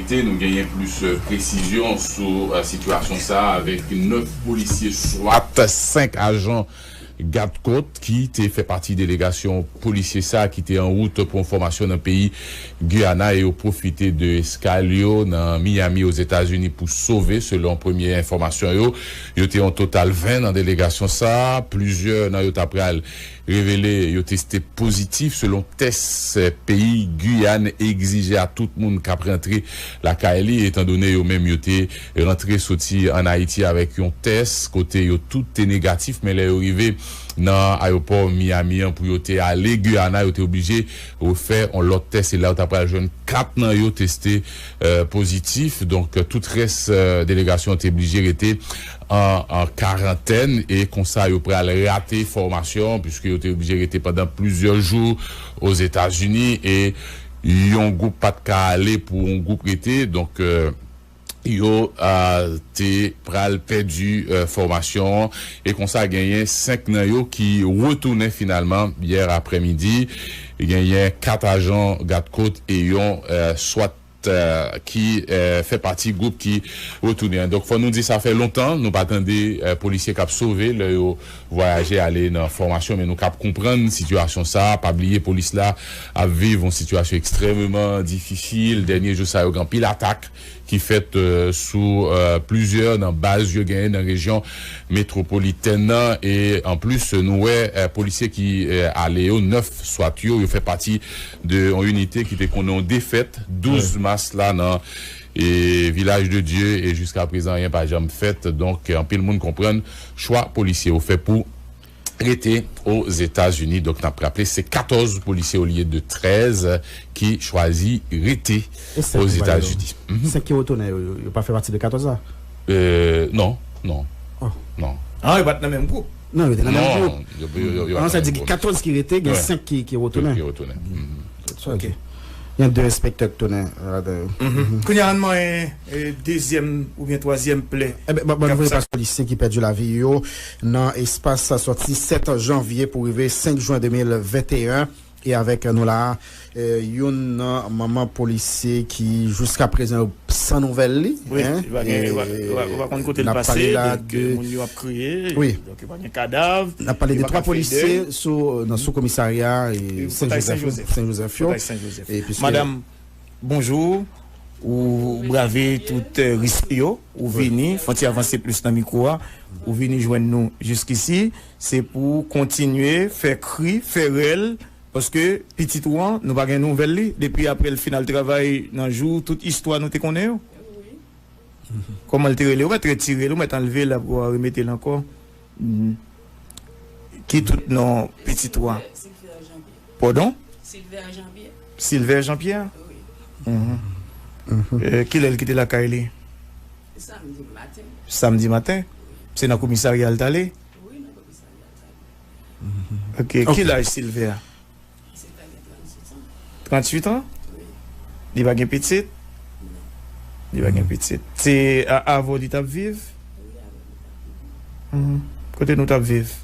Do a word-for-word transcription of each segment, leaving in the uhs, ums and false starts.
Nou genyen plis, eh, presizyon sou, eh, sitiyasyon sa a avèk nèf polisye swat, senk ajan gad kot ki te fè pati delegasyon polisye sa a ki te an wout pou yon fòmasyon nan peyi Guyana e yo pwofite de eskal yo nan Miami, Ozetazini, pou sove, selon premye enfòmasyon yo. Yo te yon total ven nan delegasyon sa a. Plizyè nan yo ta pral revele yo teste pozitif selon tès, eh, peyi Giyàn egzije a tout moun k ap rantre lakay li, etandone yo menm yo te rantre soti ann Ayiti avèk yon tès kote yo tout te negatif, men lè yo rive nan ayewopò Miami an pou yo te ale Guyana, yo te oblije refè yon lòt tès, e la yo ta pral jwenn kat nan yo teste, eh, pozitif. Donk, tout rès, eh, delegasyon te blije rete an, an karantèn, e konsa yo pral rate fòmasyon, piske yo te oblije rete pandan plizyè jou Ozetazini, e yon gwoup pa t ka ale pou yon gwoup rete. Donk, eh, yo, ah, te pral pèdi, eh, fòmasyon an. E konsa, genyen senk nan yo ki retounen finalman yè aprèmidi. Genyen kat ajan gad kot e yon, eh, swat, eh, ki, eh, fè pati gwoup ki retounen an. Donk, fò nou di sa fè lontan nou pa tande, eh, polisye k ap sove lè yo vwayaje ale nan fòmasyon, men nou k ap konprann sitiyasyon sa a. Pa bliye, polis la ap viv yon sitiyasyon ekstrèmeman difisil. Dènye jou sa yo, gen anpil atak ki fèt, eh, sou, eh, plizyè nan baz yo genyen nan rejyon metwopolitèn nan. E anplis, nou wè, eh, polisye ki, eh, ale yo, nèf swat yo, yo fè pati de yon inite ki te konnen yon defèt douz mas la nan, eh, Vilaj de Dye, e jiska prezan, anyen pa janm fèt. Donk, anpil moun konprann chwa polisye yo fè pou rete Ozetazini. Donk, n ap raple, se katòz polisye olye de trèz ki chwazi rete Ozetazini. Senk ki retounen, yo, yo, yo pa fè pati de katòz la? Euh, non, non. Non. Ah, yo pa t nan menm gwoup? Non, yo te nan menm gwoup. Non, yo, yo, yo, yo pa t nan menm gwoup. Sa di ki katòz ki rete, gen senk ki, ki retounen. Ki retounen. Ok. Gen de enspektè k tounen ladan yo. Kounye a, ann manyen, eh, dezyèm oubyen twazyèm plè. Enben, ban nou voye pase polisye ki pèdi lavi yo nan espas sa, soti sèt janvye pou rive senk jen de mil venteyen. E avèk nou la, eh, youn nan manman polisye ki jiska prezan yo san nouvèl li, wi, hein, li pa gen, li pa, li pa, li pa konn kote l pase, donk, eh, moun yo ap kriye, wi, donk yo pa gen kadav, n ap pale de twa polisye sou, nan sou komisarya, eh, Sen Jozèf, Sen Jozèf yo. Madanm, bonjou, ou brave tout, eh, risk yo, ou vini, fò n ti avanse plis nan mikwo a, ou vini jwenn nou jiskisi, se pou kontinye fè kri, fè rèl, paske pitit ou an, nou pa gen nouvèl li, depi apre l fin al travay nan jou, tout istwa nou te konnen yo. Kòman l te rele? Ou mèt retire l, ou mèt anlve l, apre w a remete l ankò. Ki tout non pitit ou a? Padon? Silver Jean-Pierre. Silver Jean-Pierre? Wi. Eh, kilè l kite lakay li? Samdi maten. Samdi maten? Se nan komisarya l t ale? Wi, nan komisarya l t ale. Ok, ki laj Silver? Tranntuit an? Li pa gen pitit? Li pa gen pitit. Se a, avè w li t ap viv? Kote nou t ap viv?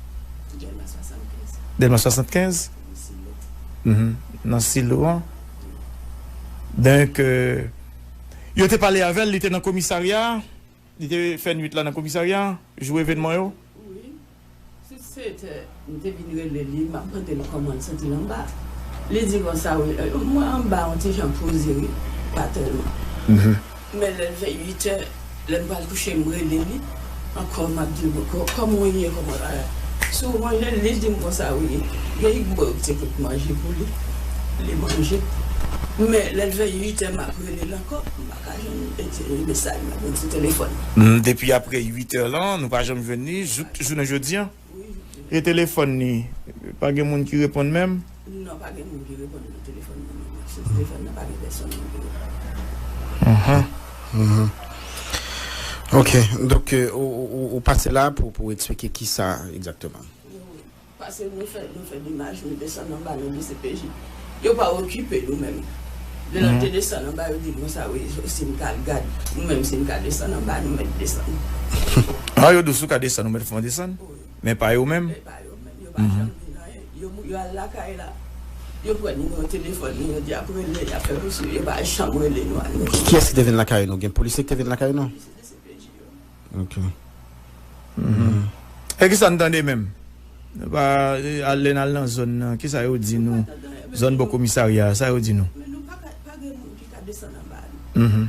Dèlma swasannkenz. Nan silo an. Donk, euh, yo te pale avè l, li te nan komisarya a? Li te fè nwit la nan komisarya, jou evènman yo? Wi. Sèt è, m te vin rele li, m ap mande l kòman l santi l anba. Li di konsa, wi, eh, mwen anba yon ti jan poze, wi, pa tèlman. Men lè l fè uit è, lè m pral kouche, m rele li ankò, m ap di l, "Kò-, kòman w ye, kòman w ye?" Si w manje, li di m konsa, wi, gen Igbo ki te pot manje pou li, li manje. Men lè l fè uit è, m ap rele l ankò, m pa ka jwenn mesaj mwen sou telefòn. Depi apre uit è lan, nou pa janm jwenn li, jouk jounen jodi an. E telefòn li, pa gen moun ki reponn menm? Non, pa gen moun ki reponn nan telefòn nan, non. Se telefòn nan, pa gen pèsonn ki reponn. Ok, donk, euh, ou, ou, ou pase la pou, pou eksplike kisa egzakteman? Paske nou fè, nou fè demach, nou desann anba, nou di C P J. Yo pa okipe nou menm. Lè n te desann anba, yo di nou sa, wi, si n ka al gad, nou menm, si n ka desann anba, nou mèt desann. Ah, yo di w si w ka desann, ou mèt fè w desann? Wi. Men pa yo menm? Men pa yo menm, yo pa janm di n anyen. Yo, yo al lakay la. Yo pran nimewo telefòn nou, yo di y ap rele, y ap fè pousuiv, yo pa janm rele nou anyen. Kiyès ki te vin lakay nou? Gen polisye ki te vin lakay nou? Polisye de C P J yo. Ok. E kisa n tande menm? Nou pa, e, al, lè n al nan zòn nan, kisa yo di nou? Zòn bò komisarya, sa yo di nou? Men nou pa ka, pa gen moun ki ka desann anba nou.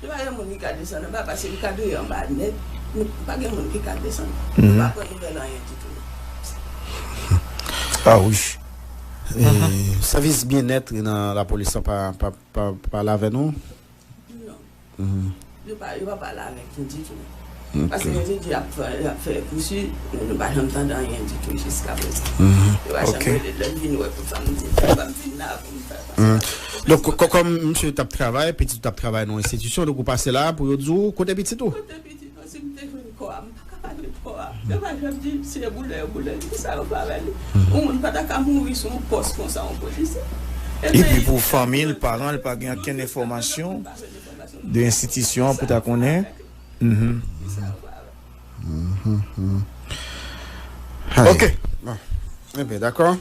Nou pa gen moun ki ka desann anba, paske li kadre anba nèt. Nou pa gen moun ki ka desann. Nou pa pran nouvèl anyen ditou. Ah wi. E, sèvis byennèt nan lapolis lan pa, pa, pa, pa pale avè nou? Non. Yo pa, yo pa pale avèk nou ditou. Paske yo te di y ap fè, y ap fè pousuiv, men nou pa janm tande anyen ditou jiska prezan. Yo pa janm rele lè m vin wè pou sa m di, m pa vin la pou m fè sa. Donk, kò-, kòm misye t ap travay, pitit ou t ap travay nan yon enstitisyon, donk ou pase la pou yo di w kote pitit ou? Kote pitit mwen, si m te jwenn kò a, m pa ka pa jwenn kò a. Yo pa janm di m si e boule yo boule l, kisa yo fè avè li. Yon moun pa ta ka mouri sou yon pòs konsa, yon polisye. Epi pou fanmi l, paran l, pa gen okenn enfòmasyon de enstitisyon an pou ta konnen. Mhm. Ok. Bon. Enben, dakò.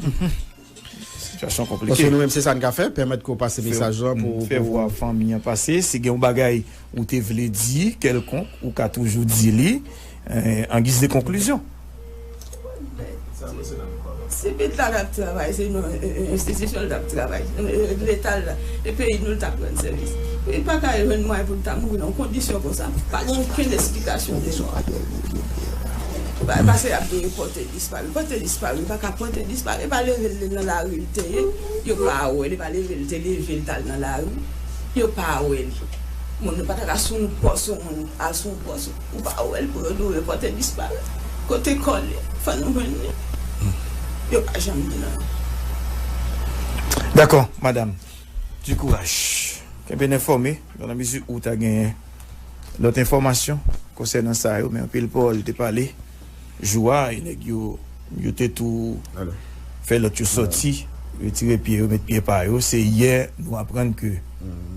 Sitiyasyon konplike. Paske nou menm, se sa n ka fè, pèmèt ke w pase mesaj lan pou, fè vwa fanmi an pase. Si gen yon bagay ou te vle di, kèlkonk, ou ka toujou di li, eh, an giz de konklizyon. Se leta l ap travay, se nan, eh, eh, enstitisyon l ap travay, eh, eh, leta l la, e peyi nou l t ap rann sèvis. Li pa ka jwenn mwayen pou l ta mouri nan kondisyon konsa. Pa gen okenn esplikasyon de sa. Pa, paske y ap di pòte disparu. Pòte disparu, li pa ka pòte disparu. E pa leve l nan lari l te ye. Yo pa wè l, e pa leve l te leve l t al nan lari. Yo pa wè li. Moun nan pa ta ka sou yon pòs, yon moun al sou yon pòs. Ou pa wè l pou yo di w repòte disparu. Kote kò l ye? Fò nou jwenn li. Yo pa janm di nan. Dakò, madanm. Du courage. Kenbe n enfòme, dans la mesure où ta genyen lòt enfòmasyon konsènan sa yo, men anpil pawòl te pale jou a, e nèg yo, yo te tou fè lòt yo sòti, retire pye yo, met pye pa yo. Se yè nou aprann ke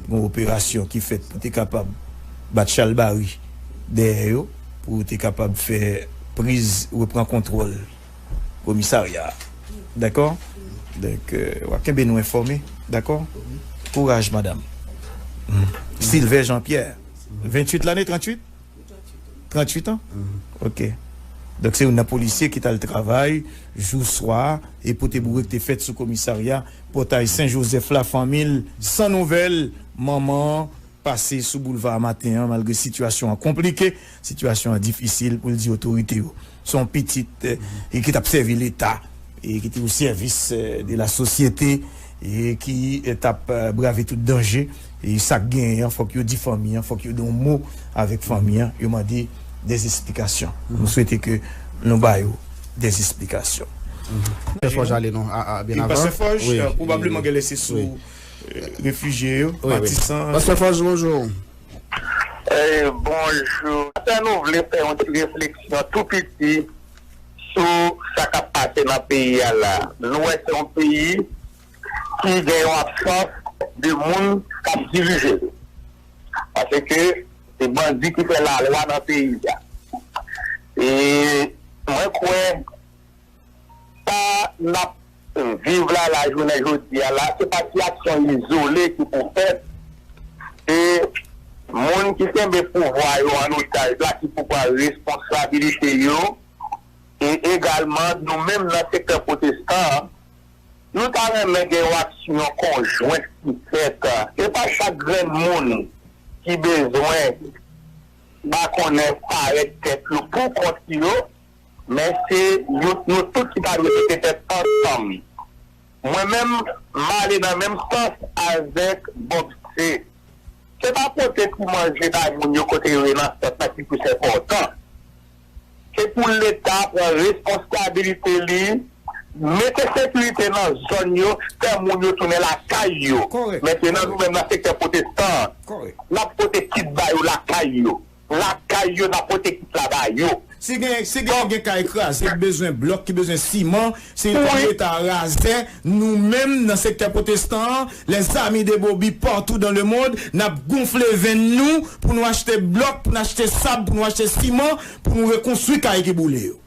gon operasyon ki fèt pou te kapab bat chalbari dèyè yo, pou te kapab fè priz, repran kontwòl komisarya a. Dakò? Donk, euh, w ap kenbe nou enfòme. Dakò? Kouraj, madanm. Sylvain Jean-Pierre. Venntuit lane, tranntuit? Tranntuit an? Ok. Donk, se youn nan polisye ki t al travay jou swa e pote boure ki te fèt sou komisarya Pòtay Sen Jozèf la, fanmi l san nouvèl, manman an pase sou boulva a maten an, malgre sitiyasyon an konplike, sitiyasyon an difisil, pou l di otorite yo. Se yon pitit, eh, e ki t ap sèvi Leta, e ki te o sèvis, eh, de la sosyete, e ki, eh, t ap, eh, brave tout danje. E sa k genyen an, fòk yo di fanmi an, fòk yo di yon mo avèk fanmi an, yo mande des explications. Nou swete ke nou ba yo des explications. Pastè Fòj ale non, a, a, byen avan. Pastè Fòj, eh, pwobableman gen lè se sou, eh, refijye yo, Matisan. Pastè Fòj, bonjou. Eh, bonjou. Sa nou vle fè yon ti refleksyon tou piti sou sa k ap pase nan peyi a la. Nou wè se yon peyi ki gen yon absans de moun k ap dirije l. Paske se bandi ki fè lalwa nan peyi a. E mwen kwè sa n ap viv la, la jounen jodi a la, se pa ti aksyon izole ki pou fèt. Se moun ki kenbe pouvwa yo an otaj la ki pou pran responsabilite yo. E egalman, nou menm nan sektè pwotestan an, nou ta renmen gen yon aksyon konjwent ki fèt. E pa chak grenn moun ki bezwen ba konnen parèt tèt yo pou kont yo, men se yo, nou tout ki ta dwe mete tèt ansanm. Mwen menm, m ale nan menm sans avèk Bob C. Se pa pote ti manje bay moun yo kote yo ye nan sant la ki plis enpòtan. Se pou Leta pran responsabilite li, mete sekirite nan zòn yo, fè moun yo tounen lakay yo. Mentnan, nou menm nan sektè pwotestan an, n ap pote kit ba yo lakay yo. Lakay yo, n ap pote kit la ba yo. Si gen, si gen, gen kay kraze, ki bezwen blòk, ki bezwen siman, se yon Leta razè, nou menm nan sektè pwotestan an, les amis de Bobi partout dans le monde, n ap gonfle venn nou pou nou achte blòk, pou nou achte sab, pou nou achte siman, pou nou rekonstwi kay ki boule yo.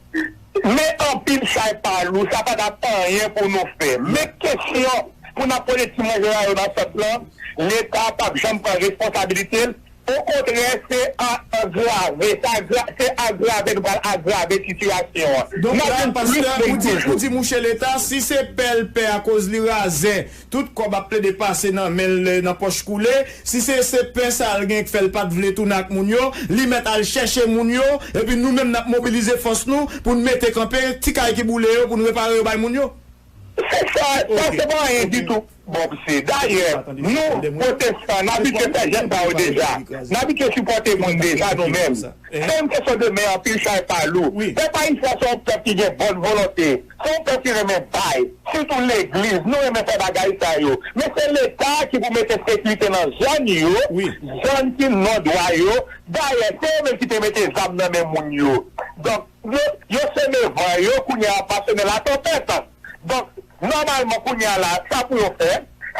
Men anpil chay pa lou, sa pa t ap anyen pou nou fè. Men kesyon pou n ap pote ti manje sa yo nan sant lan, Leta p ap janm pran responsabilite l. Okontrè, se a- agrave, se agra- se agrave, nou pral agrave sitiyasyon an. Donk la, pastè, ou di, ou di mouche Leta, si se pè l pè akoz li razè, tout kòb ap plede pase nan men l nan pòch koule, si se, se pè sa l gen k fè l pa t vle tounen ak moun yo, li mèt al chèche moun yo, epi nou menm n ap mobilize fòs nou pou n mete kanpe ti kay ki boule yo, pou n repare yo bay moun yo. Se sa, sa se pa anyen ditou. Bon, se dayè, nou, pwotestan, n abitye fè jès sa yo deja. N abitye sipòte moun deja, nou menm. Se yon kesyon de men anpil chay pa lou. Pèp ayisyen se yon pèp ki gen bòn volonte. Se yon pèp ki renmen bay. Sitou legliz, nou renmen fè bagay sa yo. Men se Leta ki pou mete sekirite nan zòn yo, zòn ki non dwa yo. Dayè, se yo menm ki te mete zam nan men moun yo. Donk, yo, yo seme van yo, kounye a ap seme latanpèt. Donk, nòmalman, kounye a la, sa pou yo fè,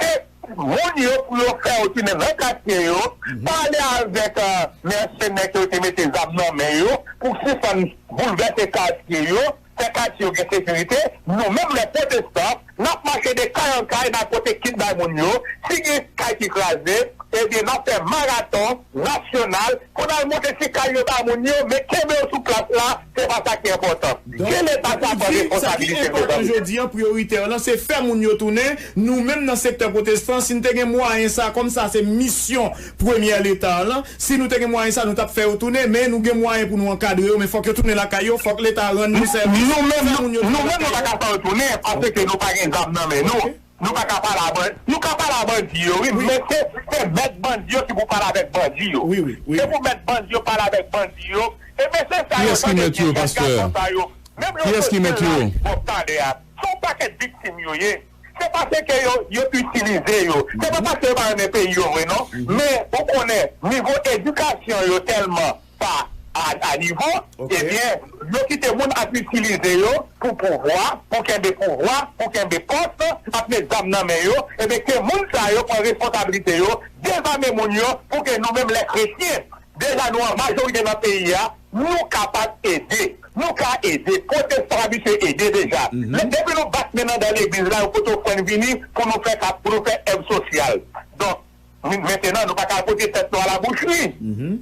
se moun yo pou yo fè yo tounen nan katye yo, pale avèk, euh, mèsenè ke yo te mete zam nan men yo, pou sispann boulvèse katye yo, fè katye yo gen sekirite. Nou menm, lè pwotestan, n ap mache de kay an kay, n ap pote kit bay moun yo. Si gen kay ki kraze, ebyen, n ap fè maraton nasyonal pou n al monte ti kay yo ba moun yo, men kenbe yo sou plas la, se pa sa ki enpòtan. Ke Leta sa pran responsabilite l, mezanmi. Sa ki enpòtan jodi an, priyoritè lan, se fè moun yo tounen. Nou menm nan sektè pwotestan, si n te gen mwayen sa, kòm sa se misyon premyè Leta lan, si nou te gen mwayen sa, nou t ap fè yo tounen, men nou gen mwayen pou nou ankadre yo, men fòk yo tounen lakay yo, fòk Leta rann nou sèvis, fè moun yo tounen lakay yo. Nou menm, nou pa ka fè yo tounen, paske nou pa gen zam nan men nou. Nou pa ka pale a bandi. Nou ka pale a bandi yo, wi, men se, se mèt bandi yo ki pou pale avèk bandi yo. Se pou mèt bandi yo pale avèk bandi yo. Ebyen, se sa yo, tande byen, jèn gason sa yo. Menm lè yo soti nan lari, bon, talè a, se yon pakèt viktim yo ye. Se paske yo, yo itilize yo. Se pa paske yo pa renmen peyi yo vre, non. Men, ou konnen, nivo edikasyon yo tèlman pa a, a nivo, ebyen, yo kite moun ap itilize yo pou pouvwa, pou kenbe pouvwa, pou kenbe pòs, ap met zam nan men yo, ebyen, ke moun sa yo pran responsablite yo, dezame moun yo, pou ke nou menm, lè kretyen, deja nou an majorite nan peyi a, nou kapab ede. Nou ka ede. Pwotestan abitye ede deja. Lè, depi nou bat men nan dan legliz la, yo pote ofrann vini pou nou fè kap, pou nou fè èd sosyal. Donk, men-, mentenan, nou pa ka pote tèt nou a la bouchri.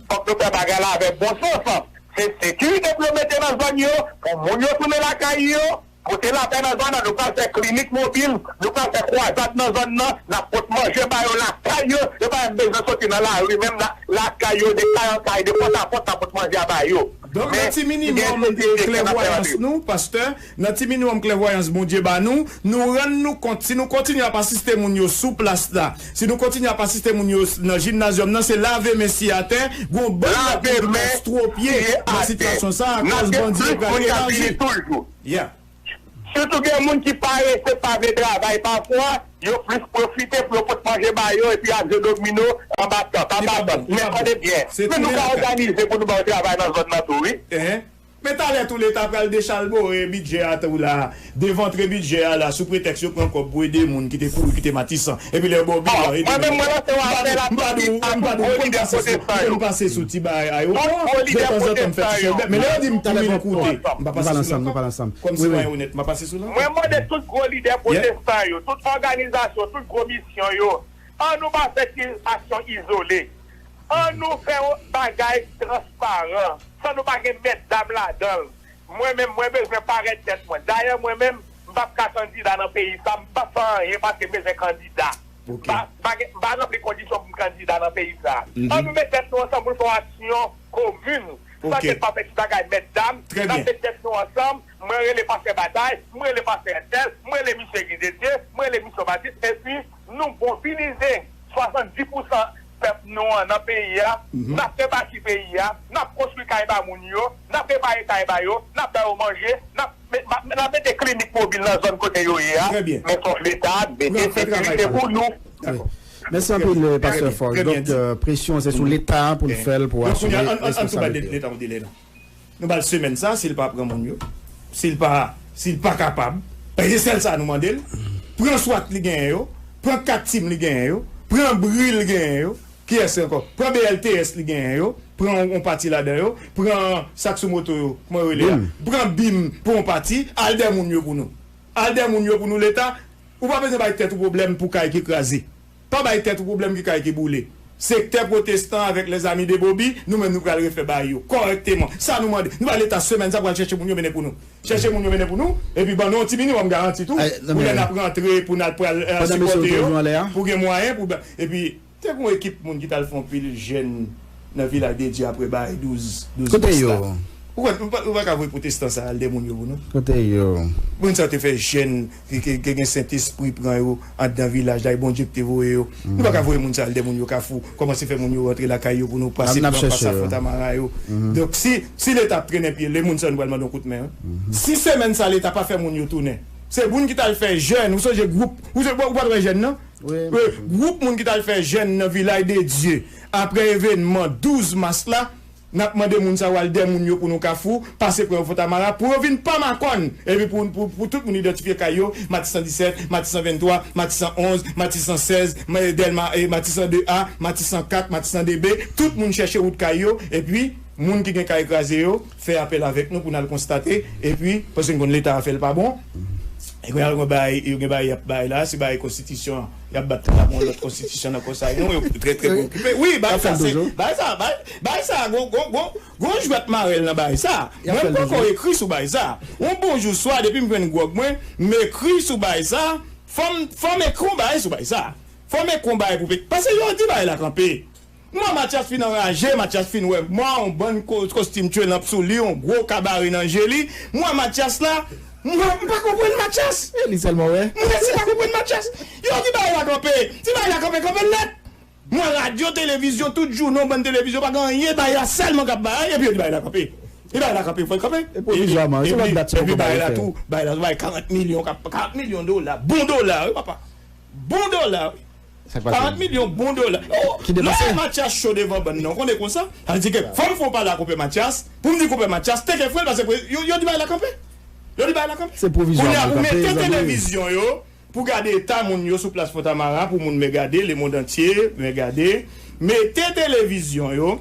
Fòk nou fè bagay la avèk bon sans. Se sekirite pou yo mete nan zòn yo, pou moun yo tounen lakay yo, pote lapè nan zòn nan, nou pral fè klinik mobil, nou pral fè kwazad nan zòn nan, n ap pot manje ba yo lakay yo, yo pa menm bezwen soti nan lari, menm la, lakay yo, de kay an kay, de pòt a pòt, n ap pot manje a ba yo. Donk, nan ti minimòm klèvwayans nou, pastè, nan ti minimòm klèvwayans Bondye ba nou, nou rann nou kont, si nou kontinye ap asiste moun yo sou plas la, si nou kontinye ap asiste moun yo nan jimnazyòm nan, se lave men siye atè, gon bann lòt moun ki ka estwopye nan sitiyasyon sa a, akòz bandi yo pral elaji. Yeah. Sitou gen moun ki parese, pa vle travay pafwa, yo plis pwofite pou yo pot manje ba yo epi ap jwe domino anba tant, anba tant. Men tande byen, men nou ka òganize pou nou ba yo travay nan zòn nan tou, wi. Men talè tou Leta pral dechalbore bidjè a tou la, devantre bidjè a la, sou pretèks yo pran kòb pou ede moun ki te kouri kite Matisan. Epi lè yo ba w bilan, ede moun. Mwen menm, mwen lanse yon apèl a tout, a tout gwo lidè pwotestan yo. Tout gwo lidè pwotestan yo. Men lè yo di m pou vin koute, m pa pase sou sa non. Kòmsi mwen onèt, m pa pase sou la. Mwen mande tout gwo lidè pwotestan yo, tout òganizasyon, tout gwo misyon yo, ann nou pa fè ti aksyon izole. Ann nou fè yon bagay transparan, san nou pa gen mètdam ladan l. Mwen menm, mwen bezwen parèt tèt mwen. Dayè, mwen menm, m p ap ka kandida nan peyi sa, m p ap fè anyen paske m bezwen kandida. M pa, m pa gen, m pa ranpli kondisyon pou m kandida nan peyi sa. Ann nou met tèt nou ansanm pou n fè yon aksyon komin. Sa se pa fè ti bagay mètdam, n ap met tèt nou ansanm, mwen rele pastè Batay, mwen rele pastè entèl, mwen rele misye Egri de Dye, mwen rele misye Batis, epi nou mobilize swasanndis pousan pèp nou an nan peyi a, n ap rebati peyi a, n ap konstwi kay ba moun yo, n ap repare kay ba yo, n ap ba yo manje, n ap, n ap mete klinik mobil nan zòn kote yo ye a, men fòk Leta mete sekirite pou nou. Mèsi anpil, pastè Faure. Donk, presyon an se sou Leta pou l fè l pou asire responsabilite yo. Nou ba l semèn sa, si l pa pran moun yo, si l pa, si l pa kapab, paske se sèl sa nou mande l, pran swat li genyen yo, pran kat tim li genyen yo, pran bri l genyen yo, kiyès ankò? Pran B L T S li genyen yo, pran yon pati ladan yo, pran sa k sou moto yo, kòman yo rele a? Pran bim pou yon pati, al dèyè moun yo pou nou. Al dèyè moun yo pou nou, Leta. Ou pa bezwen bay tèt ou pwoblèm pou kay ki kraze. Pa bay tèt ou pwoblèm ki kay ki boule. Sektè pwotestan avèk lèzami de Bobi, nou menm nou pral refè bagay yo kòrèkteman. Sa nou mande. Nou ba Leta semèn sa pou al chèche moun yo mennen pou nou. Chèche moun yo mennen pou nou, epi ban nou yon ti minimòm garanti tou, pou lè n ap rantre, pou n al pral sipòte yo, pou gen mwayen, pou, epi te gen yon ekip moun ki t al fè yon pil jèn nan Vilaj de Dye apre bay douz, douz mas la. Ou pa, ou pa, ou pa ka voye pwotestan sa al dè moun yo pou nou. Kote yo? Moun sa te fè jèn, ki, ki, ki gen Sentespri pran yo anndan vilaj la, e Bondye ki te voye yo. Nou pa ka voye moun sa al dè moun yo Kafou, kòmanse fè moun yo rantre lakay yo pou nou, pase pran pasa Fontamara yo. Donk, si, si Leta ap trennen pye, le moun sa nou pral mande yon kout men, wi. Si semèn sa Leta pa fè moun yo tounen, se moun ki t al fè jèn, ou sonje gwoup, ou, se, ou pa t wè jèn nan? Wi, gwoup moun ki t al fè jèn nan Vilaj de Dye, apre evènman douz mas la, n ap mande moun sa yo al dè moun yo pou nou Kafou, pase pran yo Fontamara, pou yo vin pa makòn, epi pou, pou, pou tout moun idantifye kay yo, Matisan disèt, Matisan venntwa, Matisan onz, Matisan sèz, Ma-, Dèlma, e, Matisan de A, Matisan kat, Matisan de B, tout moun chèche wout kay yo, epi moun ki gen kay kraze yo, fè apèl avèk nou pou n al konstate, epi, paske n konn Leta a fè l pa bon. E kounye a, yo gen bagay, yo gen bagay y ap bay la, se bagay konstitisyon, y ap bat tèt ak yon lòt konstitisyon nan Konsèy, non, yo trè, trè preokipe. Wi, bagay sa, se, bagay sa, bagay, bagay sa, gon, gon, gon, gon jwèt marèl nan bagay sa. Mwen, m poko ekri sou bagay sa. Yon bon jou swa, depi m jwenn gwòg mwen, m ekri sou bagay sa. Fò m, fò m ekri yon bagay sou bagay sa. Fò m ekri yon bagay pou pe-, paske yo di bagay la kanpe. Mwen, Mathias fin anraje, Mathias fin wè mò, yon bann ko-, kostim tchwenanp sou li, yon gwo kabare nan je li. Mwen, Mathias la, mwen, m pa konprann Mathias. E li sèlman wè. Mwen, si pa konprann Mathias. Yo di bagay la kanpe. Di bagay la kanpe, kanpe nèt. Mwen, radyo, televizyon, tout jounen, yon bann televizyon, pa gen anyen, bagay la sèlman k ap bay, epi yo di bagay la kanpe. Di bagay la kanpe, fò l kanpe. E pwovizwaman, se lòt dat se yon bagay la tou, bagay la, bagay karant milyon, karant milyon dola, bon dola, wi, papa. Bon dola, wi. Karant milyon bon dola. Oh, lè Mathias cho devan bann nan, ou konnen konsa? Sa vle di ke fò m fè yon pale ak Konpè Mathias, pou m di Konpè Mathias, teke fre l, paske yo, yo di bagay la kanpe. Yo di bagay la kanpe. Se pwovizwaman kanpe, zanmi. Kounye a, pou mete televizyon yo, pou gade eta moun yo sou plas Fontamara, pou moun vin gade, lemonn antye vin gade. Mete televizyon yo,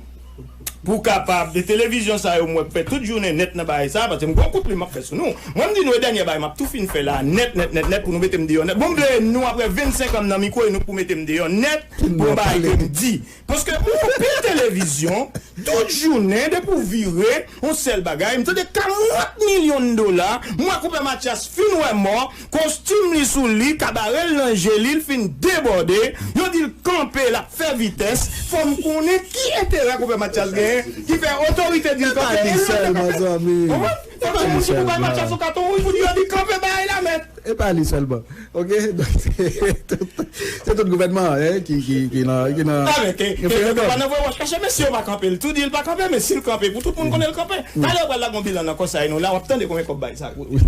pou kapab, de televizyon sa yo, mwen fè tout jounen nèt nan bagay sa, paske m gon kout plim m ap fè sou nou. Mwen, m di nou, e dènye bagay, m ap tou fin fè la, nèt, nèt, nèt, nèt, pou nou mete m deyò nèt. Bon, m vle nou, apre vennsenk an m nan mikwo, e nou k pou mete m deyò nèt, pou yon bagay ke m di. Paske m gen yon pil televizyon, tout jounen, depi w vire, yon sèl bagay, m tande karant milyon dola, m wè Konpè Mathias fin wè mò, kostim li sou li, kabare l nan je li, l fin debòde, yo di l kanpe, l ap fè vitès, fò m konnen ki enterè Konpè Mathias genyen, ki fè otorite di l kanpe, e li rete kanpe. Konprann? Fò m gen moun ki pou bay Mathias yon katon wouj pou di yo di kanpe bagay la, mèt. E pa li sèlman. Ok? Donk, se tout, se tout gouvènman an, en, ki, ki, ki nan, ki nan referandòm. Ah, men ke, ke, ke pa nan voye wòch kache, men si yo pa kanpe, l tou di l pa kanpe, men si l kanpe, pou tout moun konnen l kanpe. Talè yo pral lage yon bilan nan Konsèy nou la, w ap tande konbyen kòb bagay sa a koute.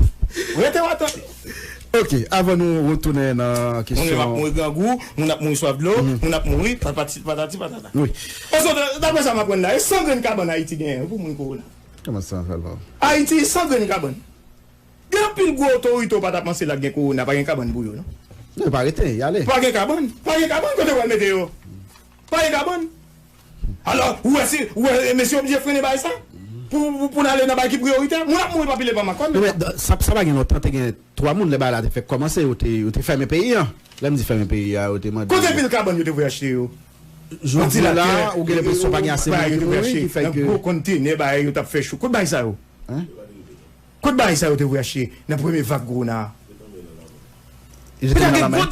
Rete w a tande. Ok, avan nou retounen nan kesyon. Moun yo ap mouri grangou, moun ap mouri swaf dlo, moun ap mouri, patati, patati, patata. Wi. Paske, daprè sa m aprann la, e san grenn kabann Ayiti genyen pou moun kowona. Kòman san fè l pa? Ayiti, san grenn kabann. Gen anpil gwo otorite w pa t ap panse la k gen kowona, pa gen kabann pou yo, non. Non, yo pa rete, y ale. Pa gen kabann, pa gen kabann kote w al mete yo. Pa gen kabann. Alò, ou wè si, ou wè, mesye oblije frennen bagay sa? Pou, pou, pou n ale nan bagay ki priyoritè? Moun ap mouri pa pile pa makòn. Non, men, sa, sa pa gen lontan, te gen twa moun, lè bagay la te fèk kòmanse, yo te, yo te fèmen peyi a. Lè m di fèmen peyi a, yo te mande. Kote pil kabann yo te voye achte yo? Jodi la, ou gen lenpresyon pa gen ase moun ki mouri, ki fè ke. Nan gwo kontenè, bagay yo t ap fè cho. Kote bagay sa yo? Hein? Kot bagay sa yo te voye achte nan premye vag kowona a? Yo te nan lanmè.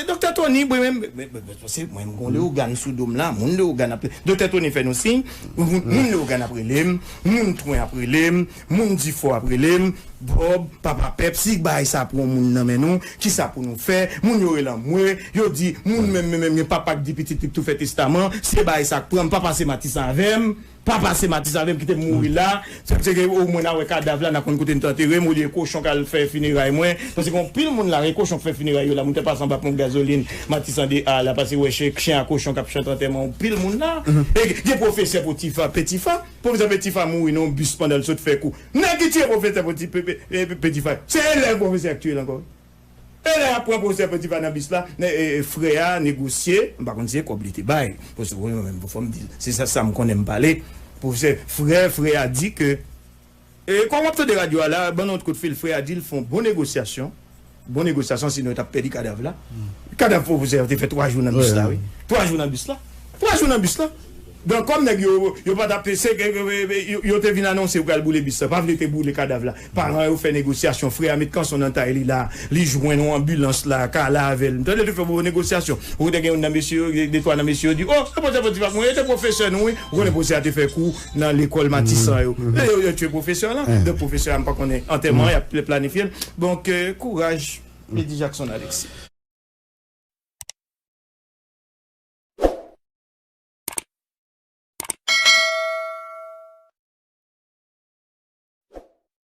Doktè Tony, mwen menm, men, men, men, paske mwen, m gon Leyogàn sou do m la, moun Leyogàn ap, Doktè Tony fè nou siy, moun, moun Leyogàn ap rele m, moun Twen ap rele m, moun Difò ap rele m, Bòb, Papa Pèp, si bagay sa pran moun nan men nou, kisa pou nou fè? Moun yo rele anmwe, yo di, moun menm, menm, menm, gen papa k di pitit li pou tou fè testaman, se bagay sa k pran m, pa pase Matisan avè m. Pa pase Matisan avè m, kite m mouri la. Se, se ke omwen n a wè kadav la, n a konn kote n t antere m, olye kochon k al fè fineray mwen. Paske gen anpil moun la, gen kochon k fè fineray yo la, moun te pase anba ponp gazolin, Matisan de A la, pase wè chen, chen ak kochon k ap chante antèman anpil moun la. E gen pwofesè Potifa, Petifa, pwofesè Petifa mouri nan yon bis pandan l sot fè kou. Nèg ki tiye pwofesè Poti-, Pe-, Pe-, e, Pe-, Petifa, se elèv pwofesè a k tiye l ankò. E lè y ap pran pwofesè Petifa nan bis la, ne-, e, e, frè a negosye, m pa konn si se kòb li te bay. Paske mwen menm, fò m di, se sa, sa m konnen m pale. Pwofesè, frè, frè a di ke, e, kòm w ap tande radyo a la, ban nou yon kout fil, frè a di l fè yon bon negosyasyon. Bon negosyasyon, sinon yo t ap pèdi kadav la. Kadav pwofesè a te fè twa jou nan bis la, wi. Twa jou nan bis la. Twa jou nan bis la. Donk, kòm nèg yo, yo pa t ap, se, yo, yo te vin anonse yo pral boule bis la. Pa vle te boule kadav la. Paran yo fè negosyasyon. Frè a met kanson nan tay li la. Li jwenn yon anbilans la, ka ale avè l. M tande yo te fè bon negosyasyon. Ou te gen youn nan mesye yo, de twa nan mesye yo di, "Oh, se pwofesè Potifak, mwen, e te pwofesè nou, wi." Ou konnen pwofesè a te fè kou nan lekòl Matisan yo. E yo, yo tchwe pwofesè la. Donk, pwofesè a, m pa konnen antèman, y ap planifye l. Donk, euh, kouraj, Eddy Jackson Alexis.